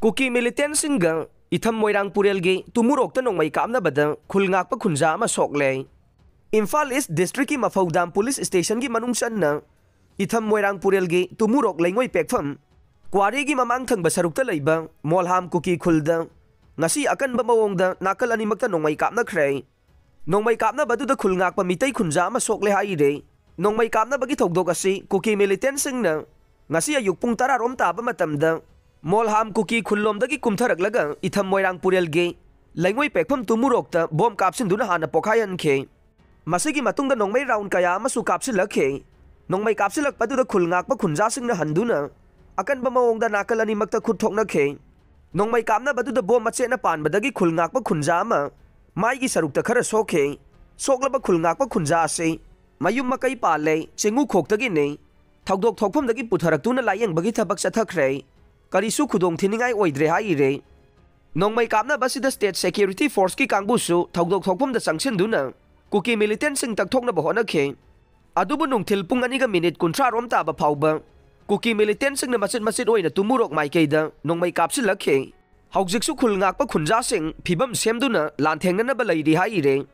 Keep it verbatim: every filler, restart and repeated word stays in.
ꯀꯨꯀꯤ ꯃꯤꯂꯤꯇꯦꯟꯁꯤꯡꯒ ꯏꯊꯝ ꯃꯣꯏꯔꯥꯡ ꯄꯨꯔꯦꯜꯒꯤ ꯇꯨꯃꯨꯔꯣꯛꯇ ꯅꯣꯡꯃꯩ ꯀꯥꯞꯅꯕꯗ ꯈꯨꯜ ꯉꯥꯛꯄ ꯈꯨꯟꯖꯥ ꯑꯃ ꯁꯣꯛꯂꯦ꯫ ꯏꯝꯐꯥꯜ ꯏꯁ ꯗꯤꯁꯇ꯭ꯔꯤꯛꯀꯤ ꯃꯐꯧꯗꯥꯝ ꯄꯨꯂꯤꯁ ꯁ꯭ꯇꯦꯁꯟꯒꯤ ꯃꯅꯨꯡ ꯆꯟꯅ ꯏꯊꯝ ꯃꯣꯏꯔꯥꯡ ꯄꯨꯔꯦꯜꯒꯤ ꯇꯨꯃꯨꯔꯣꯛ ꯂꯩꯉꯣꯏ ꯄꯦꯛꯐꯝ ꯀ꯭ꯋꯥꯔꯤꯒꯤ ꯃꯃꯥꯡ ꯊꯪꯕ ꯁꯔꯨꯛꯇ ꯂꯩꯕ ꯃꯣꯜꯍꯥꯝ ꯀꯨꯀꯤ ꯈꯨꯜꯗ ꯉꯁꯤ ꯑꯀꯟꯕ ꯃꯑꯣꯡꯗ ꯅꯥꯀꯜ ꯑꯅꯤꯃꯛꯇ ꯅꯣꯡꯃꯩ ꯀꯥꯞꯅꯈ꯭ꯔꯦ꯫ ꯅꯣꯡꯃꯩ ꯀꯥꯞꯅꯕꯗꯨꯗ ꯈꯨꯜ ꯉꯥꯛꯄ ꯃꯤꯇꯩ ꯈꯨꯟꯖꯥ ꯑꯃ ꯁꯣꯛꯂꯦ ꯍꯥꯏꯔꯦ꯫ ꯅꯣꯡꯃꯩ ꯀꯥꯞꯅꯕꯒꯤ ꯊꯧꯗꯣꯛ ꯑꯁꯤ ꯀꯨꯀꯤ ꯃꯤꯂꯤꯇꯦꯟꯁꯤꯡꯅ ꯉꯁꯤ ꯑꯌꯨꯛ ꯄꯨꯡ ꯇꯔꯥ ꯔꯣꯝ ꯇꯥꯕ ꯃꯇꯝꯗ ꯃꯣꯜꯍꯥꯝ ꯀꯨꯀꯤ ꯈꯨꯜꯂꯣꯝꯗꯒꯤ ꯀꯨꯝꯊꯔꯛꯂꯒ ꯏꯊꯝ ꯃꯣꯏꯔꯥꯡ ꯄꯨꯔꯦꯜꯒꯤ ꯂꯩꯉꯣꯏ ꯄꯦꯛꯐꯝ ꯇꯨꯃꯨꯔꯣꯛꯇ ꯕꯣꯝ ꯀꯥꯞꯁꯤꯟꯗꯨꯅ ꯍꯥꯟꯅ ꯄꯣꯈꯥꯏꯍꯟꯈꯤ꯫ ꯃꯁꯤꯒꯤ ꯃꯇꯨꯡꯗ ꯅꯣꯡꯃꯩ ꯔꯥꯎꯟ ꯀꯌꯥ ꯑꯃꯁꯨ ꯀꯥꯞꯁꯤꯜꯂꯛꯈꯤ꯫ ꯅꯣꯡꯃꯩ ꯀꯥꯞꯁꯤꯜꯂꯛꯄꯗꯨꯗ ꯈꯨꯜ ꯉꯥꯛꯄ ꯈꯨꯟꯖꯥꯁꯤꯡꯅ ꯍꯟꯗꯨꯅ ꯑꯀꯟꯕ ꯃꯑꯣꯡꯗ ꯅꯥꯀꯜ ꯑꯅꯤꯃꯛꯇ ꯈꯨꯠ ꯊꯣꯛꯅꯈꯤ꯫ ꯅꯣꯡꯃꯩ ꯀꯥꯞꯅꯕꯗꯨꯗ ꯕꯣꯝ ꯃꯆꯦꯠꯅ ꯄꯥꯟꯕꯗꯒꯤ ꯈꯨꯜ ꯉꯥꯛꯄ ꯈꯨꯟꯖꯥ ꯑꯃ ꯃꯥꯏꯒꯤ ꯁꯔꯨꯛꯇ ꯈꯔ ꯁꯣꯛꯈꯤ꯫ ꯁꯣꯛꯂꯕ ꯈꯨꯜ ꯉꯥꯛꯄ ꯈꯨꯟꯖꯥ ꯑꯁꯤ ꯃꯌꯨꯝ ꯃꯀꯩ ꯄꯥꯜꯂꯦ, ꯆꯤꯡꯉꯨꯈꯣꯛꯇꯒꯤꯅꯤ꯫ ꯊꯧꯗꯣꯛ ꯊꯣꯛꯐꯝꯗꯒꯤ ꯄꯨꯊꯔꯛꯇꯨꯅ ꯂꯥꯌꯦꯡꯕꯒꯤ ꯊꯕꯛ ꯆꯠꯊꯈ꯭ꯔꯦ꯫ ꯀꯔꯤꯁꯨ ꯈꯨꯗꯣꯡ ꯊꯤꯅꯤꯡꯉꯥꯏ ꯑꯣꯏꯗ꯭ꯔꯦ ꯍꯥꯏꯔꯦ꯫ ꯅꯣꯡꯃꯩ ꯀꯥꯞꯅꯕ ꯑꯁꯤꯗ ꯁ꯭ꯇꯦꯠ ꯁꯦꯀ꯭ꯌꯨꯔꯤꯇꯤ ꯐꯣꯔꯁꯀꯤ ꯀꯥꯡꯕꯨꯁꯨ ꯊꯧꯗꯣꯛ ꯊꯣꯛꯐꯝꯗ ꯆꯪꯁꯤꯟꯗꯨꯅ ꯀꯨꯀꯤ ꯃꯤꯂꯤꯇꯦꯟꯁꯤꯡ ꯇꯛꯊꯣꯛꯅꯕ ꯍꯣꯠꯅꯈꯤ꯫ ꯑꯗꯨꯕꯨ ꯅꯨꯡꯊꯤꯜ ꯄꯨꯡ ꯑꯅꯤꯒ ꯃꯤꯅꯤꯠ ꯀꯨꯟꯊ꯭ꯔꯥ ꯔꯣꯝ ꯇꯥꯕ ꯐꯥꯎꯕ ꯀꯨꯀꯤ ꯃꯤꯂꯤꯇꯦꯟꯁꯤꯡꯅ ꯃꯆꯤꯠ ꯃꯆꯤꯠ ꯑꯣꯏꯅ ꯇꯨꯃꯨꯔꯣꯛ ꯃꯥꯏꯀꯩꯗ ꯅꯣꯡꯃꯩ ꯀꯥꯞꯁꯤꯜꯂꯛꯈꯤ꯫ ꯍꯧꯖꯤꯛꯁꯨ ꯈꯨꯜ ꯉꯥꯛꯄ ꯈꯨꯟꯖꯥꯁꯤꯡ ꯐꯤꯕꯝ ꯁꯦꯝꯗꯨꯅ ꯂꯥꯟꯊꯦꯡꯅꯅꯕ ꯂꯩꯔꯤ ꯍꯥꯏꯔꯦ꯫